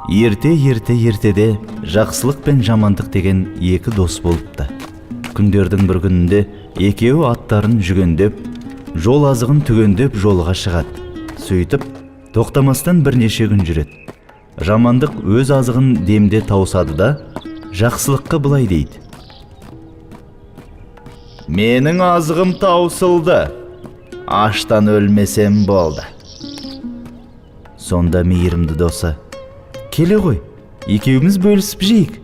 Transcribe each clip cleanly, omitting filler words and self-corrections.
Ерте, ертеде Жақсылық пен Жамандық деген екі дос болыпты. Күндердің бір күнінде екеуі аттарын жүгендеп, жол азығын түгендеп, жолға шығады. Сөйтіп тоқтамастан бірнеше күн жүреді. Жамандық өз азығын демде тауысады да, Жақсылыққа былай дейді: «Менің азығым таусылды, аштан өлмесем болды». Сонда мейірімді досы: «Келе ғой, екеуміз бөлісіп жейік»,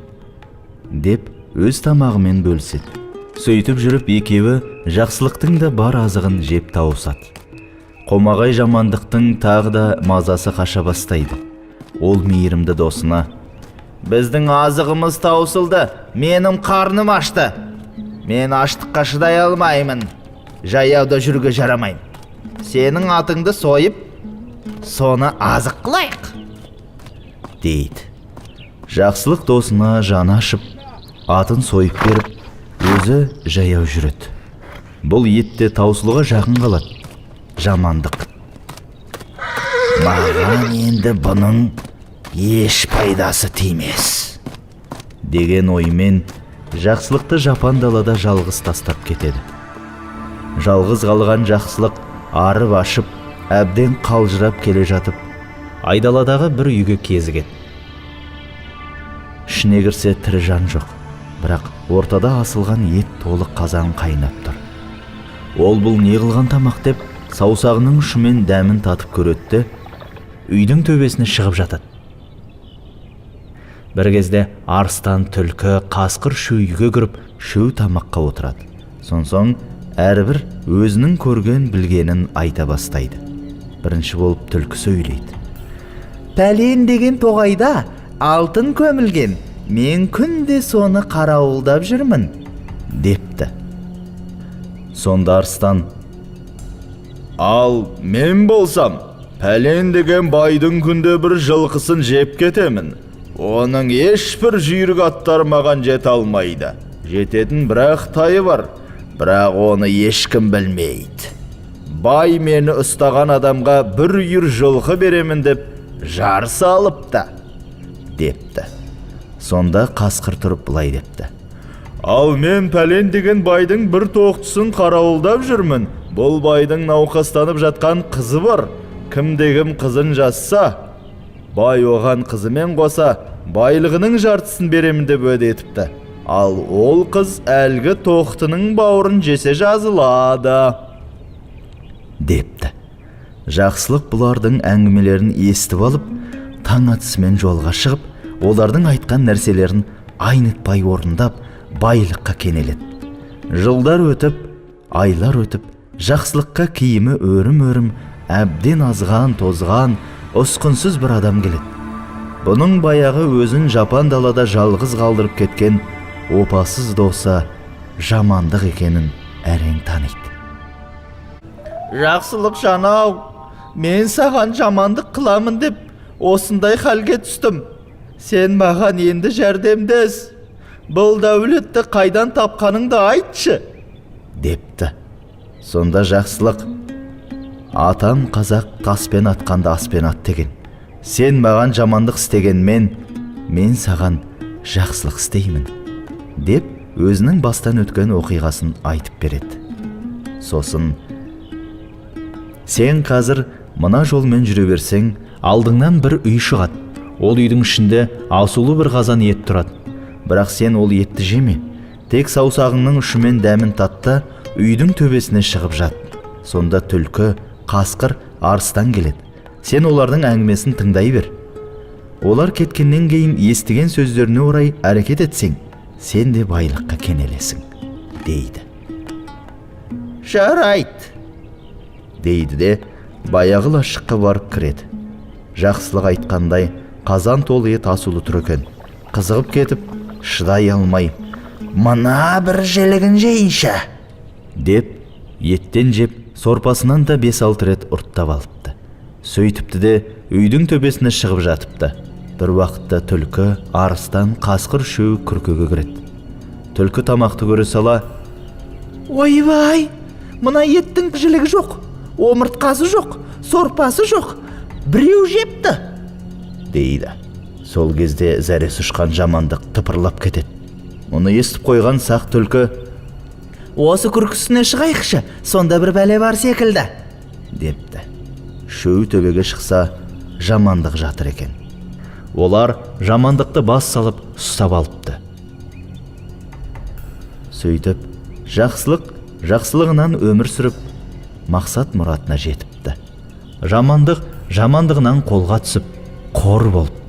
– деп, өз тамағымен бөліседі. Сөйтіп жүріп екеуі Жақсылықтың да бар азығын жеп тауысады. Қомағай Жамандықтың тағы да мазасы қаша бастайды. Ол мейірімді досына: «Біздің азығымыз таусылды, менің қарным ашты, мен аштыққа шыдай алмаймын, жаяуда жүруге жарамаймын. Сенің атыңды сойып, соны азық қылайық», – дейді. Жақсылық досына жаны ашып, атын сойып беріп, өзі жаяу жүреді. Бұл ет те таусылуға жақын қалады. Жамандық: «Маған енді бұның еш пайдасы тимес», – деген оймен Жақсылықты жапан далада жалғыз тастап кетеді. Жалғыз қалған Жақсылық арып ашып, әбден қалжырап келе жатып, айдаладағы бір үйге кезігеді. Ішіне кірсе, тірі жан жоқ, бірақ ортада асылған ет толы қазан қайнап тұр. Ол: «Бұл не қылған тамақ?» – деп, саусағының ұшымен дәмін татып көреді де, үйдің төбесіне шығып жатады. Бір кезде арыстан, түлкі, қасқыр үшеуі үйге кіріп, үшеуі тамаққа отырады. Сонсоң әрбір өзінің көрген білгенін айта бастайды. Бірінші болып түлкі сөйлейді: «Пәлен деген тоғайда алтын көмілген, мен күнде соны қарауылдап жүрмін», – депті. Сонда арыстан: «Ал мен болсам, пәлен деген байдың күнде бір жылқысын жеп кетемін. Оның ешбір жүйрік аттары маған жете алмайды. Жететін бір-ақ тайы бар, бірақ оны ешкім білмейді. Бай мені ұстаған адамға бір үйір жылқы беремін деп жар салыпты», – депті. Сонда қасқыр тұрып былай депті: «Ал мен пәлен деген байдың бір тоқтысын қарауылдап жүрмін. Бұл байдың науқастанып жатқан қызы бар. Кімде-кім қызын жазса, бай оған қызымен қоса байлығының жартысын беремін деп уәде етіпті. Ал ол қыз әлгі тоқтының бауырын жесе, жазылады», – депті. Жақсылық бұлардың әңгімелерін естіп алып, таң атысымен жолға шығып, олардың айтқан нәрселерін айнытпай орындап, байлыққа кенеледі. Жылдар өтіп, айлар өтіп, Жақсылыққа киімі өрім-өрім, әбден азған тозған, ұсқынсыз бір адам келеді. Бұның баяғы өзін жапан далада жалғыз қалдырып кеткен опасыз досы Жамандық екенін әрең таниды. «Жақсылық жан-ау, мен саған жамандық қыламын деп осындай халге түстім. Сен маған енді жәрдемдес. Бұл дәулетті қайдан тапқаныңды айтшы», – депті. Сонда Жақсылық: «Атам қазақ таспен атқанды аспен ат деген. Сен маған жамандық істегенмен, мен саған жақсылық істеймін», – деп, өзінің бастан өткен оқиғасын айтып береді. Сосын: «Сен қазір мына жолмен жүре берсең, алдыңнан бір үй шығады. Ол үйдің ішінде асулы бір қазан ет тұрады. Бірақ сен ол етті жеме, тек саусағыңның ұшымен дәмін тат та, үйдің төбесіне шығып жат. Сонда түлкі, қасқыр, арыстан келеді. Сен олардың әңгімесін тыңдай бер. Олар кеткеннен кейін естіген сөздеріне орай әрекет етсең, сен де байлыққа кенелесің», – дейді. «Жарайды», – дейді де, баяғы лашыққа барып кіреді. Жақсылық айтқандай, қазан толы ет асулы тұр екен. Қызығып кетіп, шыдай алмай: «Мына бір жілігін жейінші», – деп, еттен жеп, сорпасынан да 5-6 рет ұрттап алыпты. Сөйтіпті де, үйдің төбесіне шығып жатыпты. Бір уақытта түлкі, арыстан, қасқыр үшеуі күркеге кіреді. Түлкі тамақты көре сала: «Ойбай, мына еттің жілігі жоқ, омыртқасы жоқ, сорпасы жоқ, біреу жепті», – дейді. Сол кезде зәресі ұшқан Жамандық тыпырлап кетеді. Мұны естіп қойған сақ түлкі: Осы күрк үстіне шығайықшы, сонда бір бәле бар секілді, депті. Үшеуі төбеге шықса, Жамандық жатыр екен. Олар Жамандықты бас салып ұстап алыпты. Сөйтіп, Жақсылық жақсылығынан өмір сүріп, мақсат мұратына жетіпті. Жамандық жамандығынан қолға түсіп, қор болыпты.